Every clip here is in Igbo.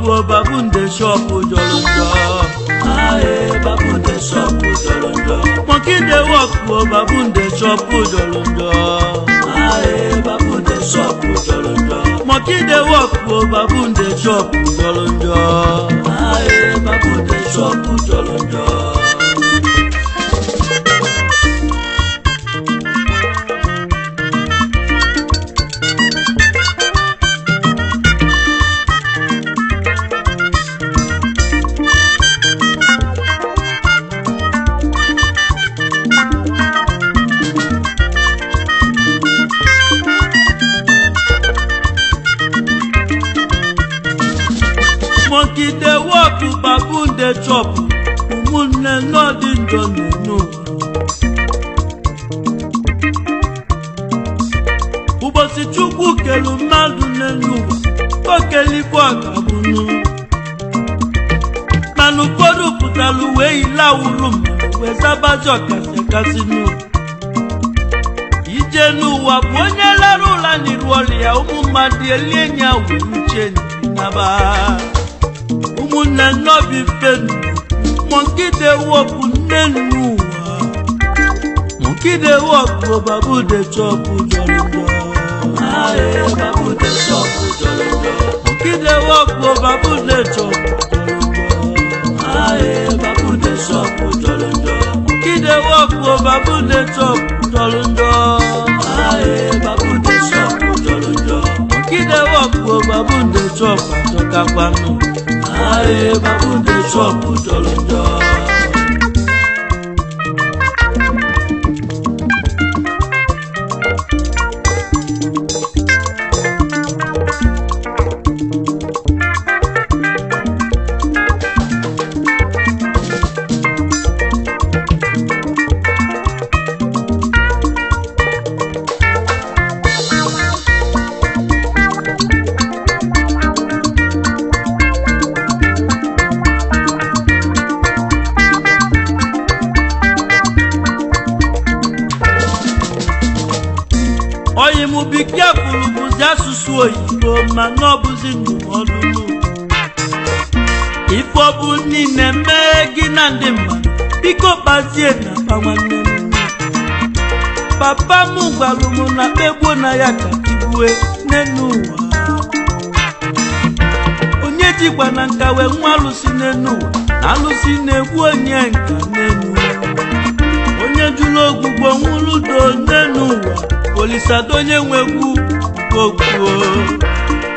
o, baboon dey chop jọrọ njọ. Aye, baboon dey chop jọrọ njọ. Monkey dey work o, baboon dey chop jọrọ njọ. Aye, baboon dey chop jọrọ njọ. Monkey dey work o, baboon dey chop jọrọ njọ. Aye, baboon dey chop jọrọ njọ. Monkey dey work, baboon dey chop. Ụmụnne n'ọdị njọ n'enu ụwa. Ụbọchị Chukwu kelu mmadụ n'elu ụwa, o kelikwa ọgabunu. Mana ụfọdụ pụtara wee yilawuru mmadụ wee zabazi ọkasị akasị n'ụwa. Ije n'ụwa bụ onye lara ụla n'iru ọrụ ya, ụmụ mmadụ elie ya wee uche naba. Ụmụnne nọbi fenu, monkey dey work nne n'ụwa. Monkey dey work o, baboon dey chop jọrọ njọ. Aye, baboon dey chop jọrọ njọ. Monkey dey work o, baboon dey chop jọrọ njọ. Aye, baboon dey chop jọrọ njọ. Monkey dey work o, baboon dey chop jọrọ njọ. Aye, baboon dey chop jọrọ njọ. Monkey dey work o, baboon dey chop àjọkakwanụ. Aye, baboon dey chop jọrọ njọ. Oyi mụ be careful bụzi asụsụ oyibo, mana ọ bụzi ndụmọdụ nụ. Ife ọ bụ niile mee gị na ndị mmadụ, biko kpazie na akpa nwanne m. Papa m gwalụ m na kpegbuo na ya ka tigbue n'enu ụwa. Onye jikwa na nka wee nwa alụsị n'enu ụwa, na alụsị na-egbu onye nka n'enu. Onye jụrụ ogbugbo nwụrụdo n'enu ụwa, olisado onye nwegwu okwuo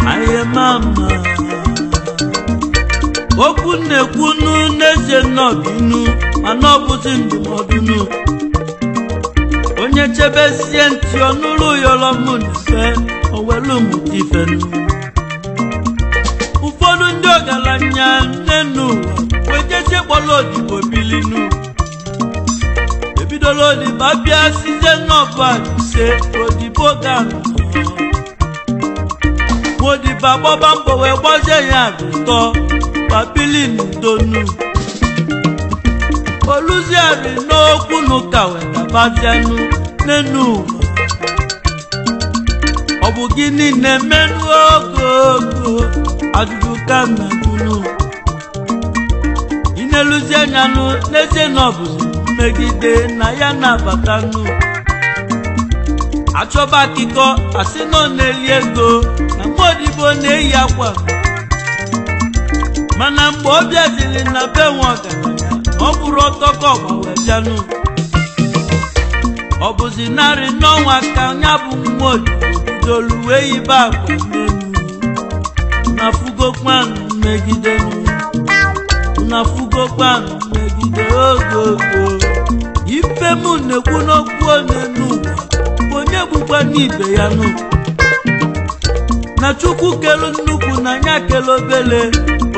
ahịa mama. Okwu na-ekwunu n'ezie nnọbinu, mana ọ bụzi ndụmọdụ nụ. Onye chebezie ntị ọnụrụ yọrọ m n'ife owelu mụta ifenu. Ụfọdụ ndị ọgaranya n'enu ụwa wejezie kpọrọ odibo bilinu. Ebidola odibo abịa sizie n'ọba ise odibo ga-anọ. Odibo agbaba mbọ wee gbazie ya ụtọ babili n'udonu. Oluziari n'okwu n'ụka wee gabazianụ n'enu ụwa. Ọ bụ gịnị na-emenụ ogogo ajụjụ ka m na-ajụnụ. Ị na-eluzi anya nụ n'ezie na ọ bụzi mmegide na ya na-abatanụ. Achọba akụkọ asị na ọ na-eli ego na nwa odibo na-eyi akwa. Mana mgbe ọ bịaziri na be nwa ọgaranya, na ọ bụrụ ọtọkọ ọgba wee bịanụ. Ọ bụzi narị n'ọnwa ka ya bụ nwa odibo bidolu wee yibe akwa n'elu. Na fugokwanụ mmegidenu, na fugokwanụ mmegide ogogo. Ife m na-ekwu n'okwu onye n'ụwa bụ onye gbukwa n'ibe ya nụ. Na Chukwu kelu nnukwu na nya kelu obele,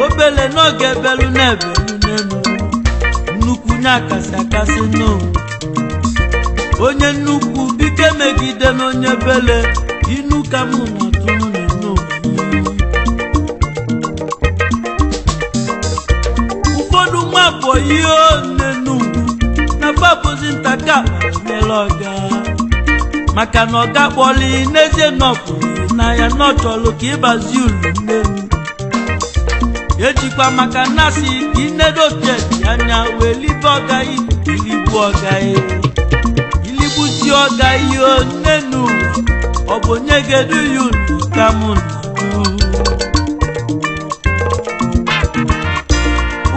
obele n'oge ebelu na-ebelu n'elu. Nnukwu nya akasị akasị nụ. Onye nnukwu bike megide n'onye bele, inu ka mụ na-atụrụ n'enu. Ụfọdụ nwa bọyị onenu na fabụzi ntaka nyere ọga, maka na ọga kpọli n'ezie nọpụrụ na ya nọchọlụ ka ịbazi ulu nnenu. Ejikwa maka nnasị inedochedi anya wee libe ọgaghị iligbu ọgaghị iligbusi ọgaghị onenu ọ bụ onye ga-edu ya unu ka mụ na-ajụ.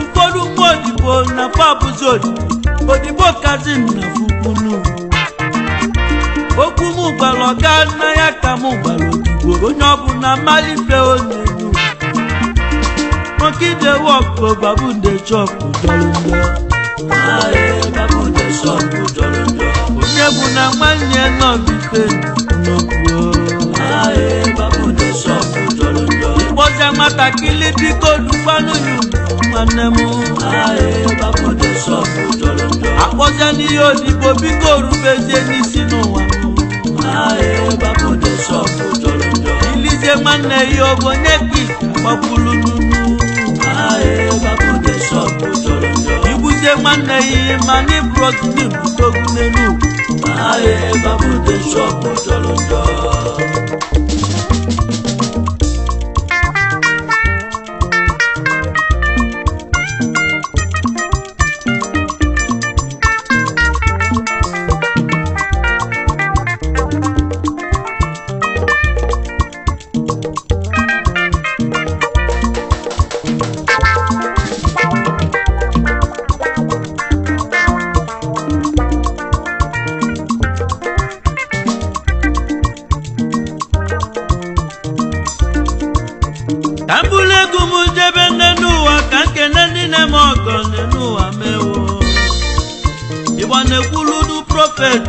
Ụfọdụ nwa odibo na fa bụzi odibo odibo kazi na fukwunu. Okwu m gwara ọga nna ya ka m gwara odibo onye ọbụla malife onenu. Monkey dey work o, babu dey chop jọrọ njọ. Aye, babu dey shop jọrọ njọ. Onye bụ na nwanne nọ bife n'okwu o. Aye, babu dey shop jọrọ njọ. Ịkpọzie nwatakịrị biko dukwanụ ya unu nwanne m. Aye, babu dey shop jọrọ njọ. Akpọzie n'ihe odibo biko rubezie n'isi n'ụwa m. Aye, babu dey shop jọrọ njọ. Ilizie nwanne ya ọ bụ onye ka ị gbakwulu n'unu. Aye, babu dey shop jọrọ njọ. Igbuzie nwanne ya ma na ịbụrọzili n'odogwu n'elu ugwu. Aye, babu dey shop jọrọ njọ. Ka m buru ego m jebe nne n'ụwa ka nkene ndị na-eme ọgọ nne n'ụwa mewo. Ịgba na-ekwulu nu prọfet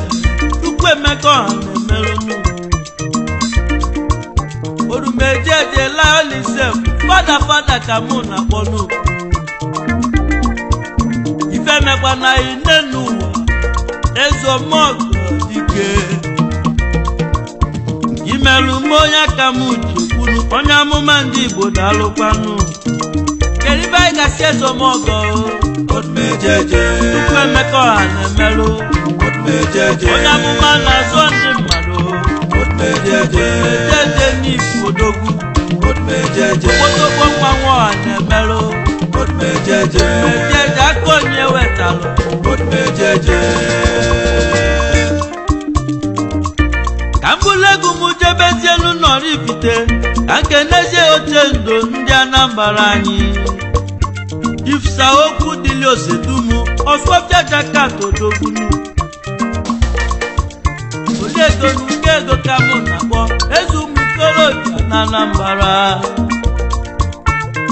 tupu Emeka ọha na-emerụ nu. Orumejeje laolisef fada fada ka mụ na-akpọ nu. Ife mekwa na ine n'ụwa ezomọgọ dike. Imelụ m onye aka m ji kwuru onye amụma ndị Igbo daalụkwanụ. Kedu ibe anyị gasị ezomọgọ o? Odumejeje, Tupu Emeka ọha na-emelụ odumejeje, onye amụma na-azụ ndị mmadụ. Odumejeje, Ejeje n'Igbo odogwu odumejeje, okpotokpo mmanwụ ọha na-emelụ. Odumejeje, Ejeje aka onye wetalụ. Odumejeje. Ka m bulu ego m jebezielu nọrọ ifite ka nkenezie oche ndo ndị Anambra anyị. Ifsa okwu dịlị osedumu ọsọbịa jakat odogbunu. Ego nke ego ka mụ na-akpọ eze ụmụ ikorobịa na Anambra.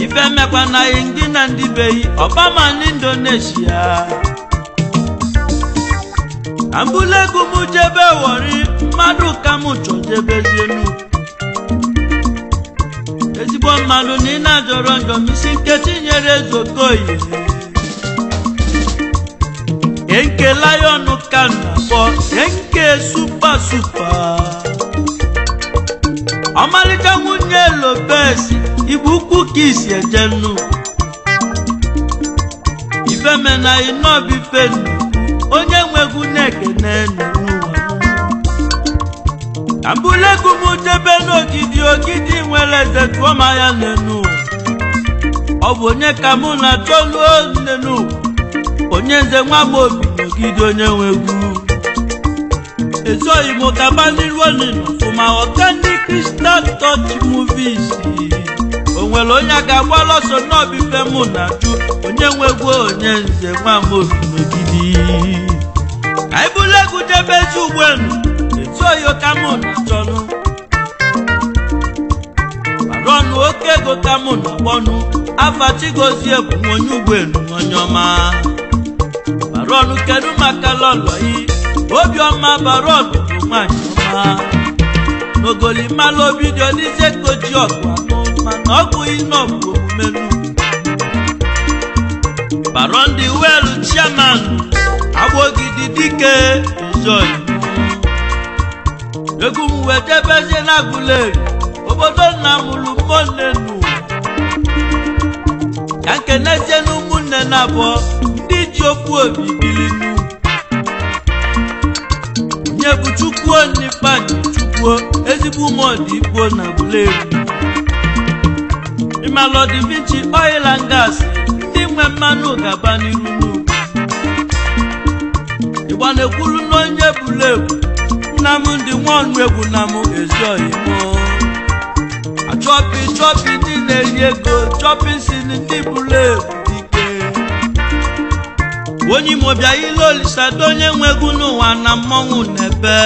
Ife mekwa na ndị na ndị beyi Obama na Indonesia. Ka m bulu ego m jebe Wọrị mmadụ ka mụ chọ jebezienu. Ezigbo mmadụ na ị na-ajọrọ njọ m isi Nkechi nyere eze Okoye. Enke lion ka m na-akpọ enke supa supa. Ọmalịcha nwunye Lopez igbu ukwu ka isi eje nnu. Ifeme na ịnọbife nnukwu onye nwegwu na-ekene n'ụwa. Ka m bulu ego m jebe n'ogidi ogidi nwere eze tụọ ma ya n'enu. Ọ bụ onye ka mụ na-achọluo nnenu. Onye nze nwa m obi n'ogidi onye nwegwu. Ezoghị m kaba n'iru onino fụma ọka ndị Crystal Touch Movies. O nwere onye a ga-agbala ọsọ n'ọbịfe mụ na jụ onye nwegwu onye nze nwa m obi n'ogidi. Ka anyị bulu egwu jebe ezi ugbenu ezoghị ka mụ na-achọnụ. Barọnụ oke ego ka mụ na-akpọnụ afa Chigozie bụ nwa onye ugbenu onye ọma. Barọnụ kedu maka lọlọ yi obiọma barọnụ bụ nwanyị ọma. N'ogolimalụ obi dị olize koji ọgụ anụ mana ọgụ ịnọ bụ omume nu. Baron dị welu chairman agbogidi dike ezoyi. Egwu m wee jebezie n'Agụleri obodo nna mụrụ mmonnenu. Ka nkenezie na ụmụnne na abụọ ndị ji okwu obi bilinu. Onye bụ Chukwu Onifeanyị Chukwu ezigbo ụmụọdịgbo na Aguleri. Ịmalọ Da Vinci Oil and Gas, ndị nwe mmanụ gaba n'iru n'ugwu. Ịgba na-ekwulu n'onye buru egwu nna m ndị nwaọnụ egwu na m ezi oyimo. Achọpi chọpi ndị na-eri ego chọpi si ndị buru egwu dike. Onye Imo bịa ile Olisado onye nwe egwu n'ụwa na mmọnwụ n'ebe.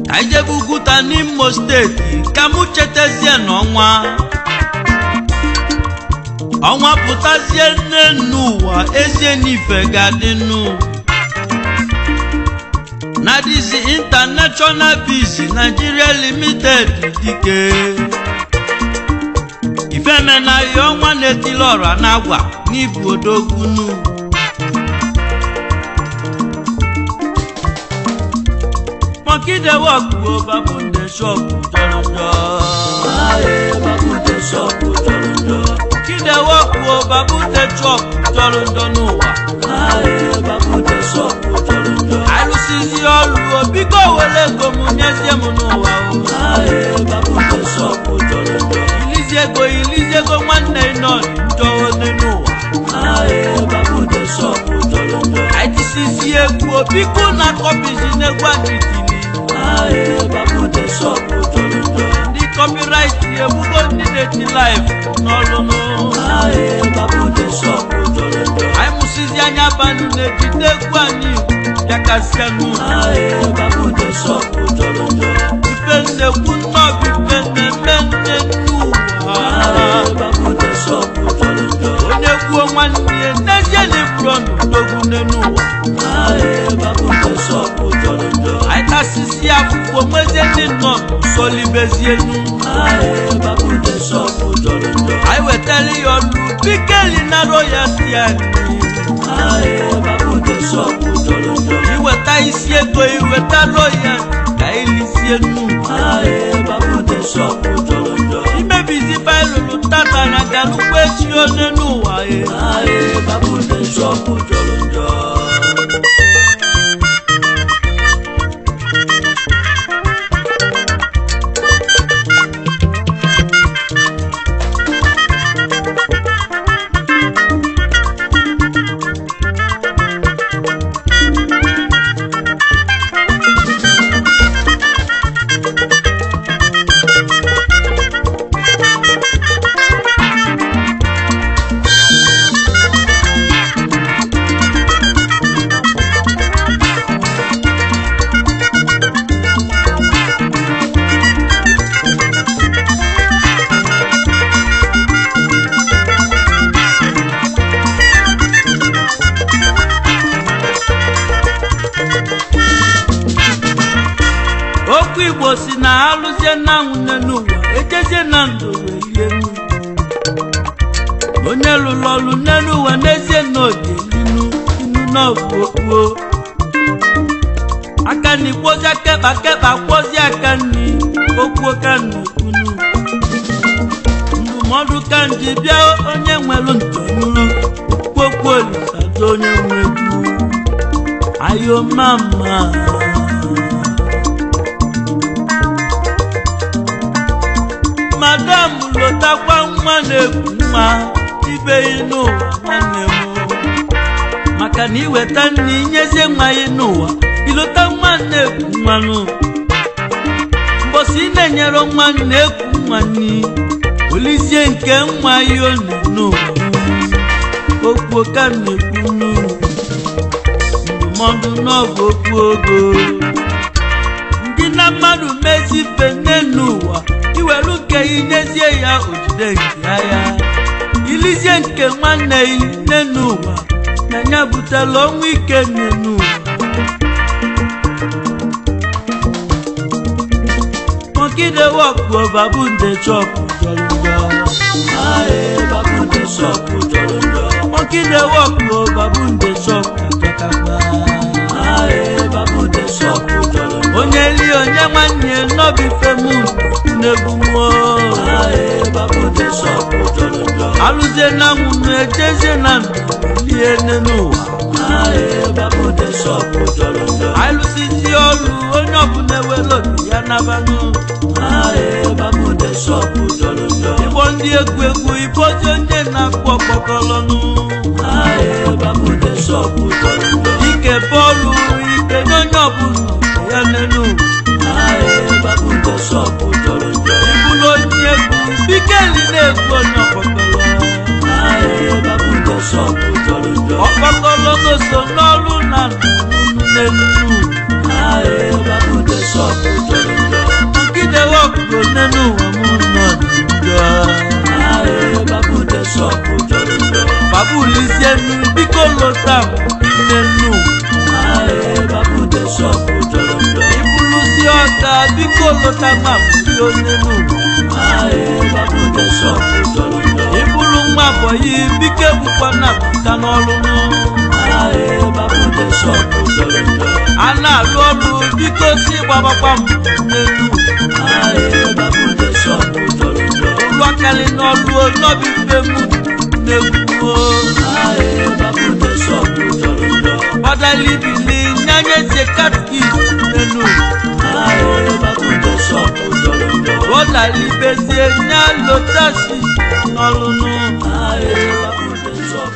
Ka anyị jebe Ugwuta n'Imo steeti ka mụ chetazie n'ọnwa. Ọnwa pụtazie nne n'ụwa ezie n'ife ga-adị nnu. Na dizi International Biz Nigeria Limited dike. Ifemena ya ọnwa na-etili ọra na-agwa n'ibu odogwunu. Monkey dey work o, babu dey shop jọrọ njọ. Aye, babu dey shop jọrọ njọ. Monkey dey work o, babu dey chop jọrọ njọ n'ụwa. Aye, babu dey shop jọrọ njọ. Alụsizi ọrụ o, biko were ego m nyezie m n'ụwa o. Aye, babu dey shop jọrọ njọ. Ilizie ego, ilizie ego nwanne ị nọ njọ one n'ụwa. Aye, babu dey shop jọrọ njọ. Anyị egwu o, biko na kọpizi n'egwu anyị tili. Aye, babu dey shop jọrọ njọ. Ndị copyright egbugo ndị na-eti live n'ọlụnụ. Aye, babu dey shop jọrọ njọ. Anyị mụsizi anya banụ na-ejide egwu anyị bịakasịanụ. Aye, babu dey shop jọrọ njọ. Ife nnekwu nnọbụ ife na-eme nne n'ụwa. Aye, babu dey shop jọrọ njọ. Onye kwuo nwanne ya n'ezie na iburu n'odogwu nne n'ụwa. Aye, babu dey shop jọrọ njọ. Anyị tasisi akwụkwọ nwezie ndị nọ solibezienu. Aye, babu dey shop jọrọ njọ. Anyị wetara ya ọlụ bikeli na royalty anyị. Aye, babu dey shop jọrọ njọ. Iweta isi ego, iweta royalty ka ilisie nnu. Aye, babu dey shop jọrọ njọ. Imebizi baịlụlụ tata na galukwu echi onye n'ụwa ye. Aye, babu dey shop jọrọ njọ. Okwu Igbo si na alụzie na nwunye n'ụwa ejezie na ndụ wee lie nnu. Onye lụrụ ọlụ n'elu ụwa n'ezie na oge linu inu n'ọbụ okpuo. Aka nni kwozi akekpa kekpa kwozi aka nni okwu ka nna-ekwunu. Ndụmọdụ ka nji bịa onye nwelu ntọnụrụ kwokwu Olisado onye nwe egwu. Ayo mama. Madam lotakwa nwa na-ekwu nwa ibe yi n'ụwa nwanne m, maka na iweta nne inyezie nwa ya n'ụwa ilota nwa na-ekwu nwanụ mbọsị ị na-enyere nwa na-ekwu nwa nni olizie nke nwa ya ọ n'ụwa okwu ka m na-ekwu ndụmọdụ n'ọbụ okwu ogo ndị na mmadụ mezi ife n'elu ụwa iwelu nke inyezie ya ojide nke ya ilizie nke nwanne ya n'elu ụwa na ya butela ọnwụ ike n'elu ụwa. Monkey dey work o, babu dey chop jọrọ njọ. Aye, babu dey shop jọrọ njọ. Monkey dey work o, babu dey chop kajakapa. Aye, babu dey shop jọrọ njọ. Onye li onye nwanne n'obi femu n'egwu mmụọ. Aye, babu dey shop jọrọ njọ. Alụzie na nwunye ejezie na ndụ lie nne n'ụwa. Aye, babu dey shop jọrọ njọ. Alụsizi ọlụ onye ọbụla ewere obi ya nabanụ. Aye, babu dey shop jọrọ Ndị egwu egwu iboji onye na-akpọ ọkpọkọlọnụ. Aye, babu de shop jọrọ njọ. Ike bọọlụ ike n'onye ọbụla ya n'elu. Aye, babu de shop jọrọ njọ. Ibulu onye egwu bikeli na-egwu onye ọkpọkọlọ. Aye, babu de shop jọrọ njọ. Ọkpọkọlọ n'oso n'ọlụ na n'elu. Aye, babu de shop jọrọ njọ. Nkide wọkụ n'elu ụwa mụ nọ njọ. Aye, babu de shop jọrọ njọ. Babulisienu biko lota n'elu. Aye, babu de shop jọrọ njọ. Ibulusi ọka biko lota ma buli n'elu. Aye, babu de shop jọrọ njọ. Ibulu nwa bọyị biko ebukwa na pụta n'ọlụ nụ. Aye, babu de shop jọrọ njọ. A na-alụ ọrụ biko si gbabakwa m n'elu. Aye, babu de shop jọrọ njọ. Olùwàkàlì n'ọlụ n'ọbị mfe mụ n'egwu. Aye, babu de shop jọrọ njọ. Gbadalibili nyanye sie katkis n'elu. Aye, babu de shop jọrọ njọ. Bọ́dàlíbezie nya lotasi n'ọlụ nụ. Aye, babu de shop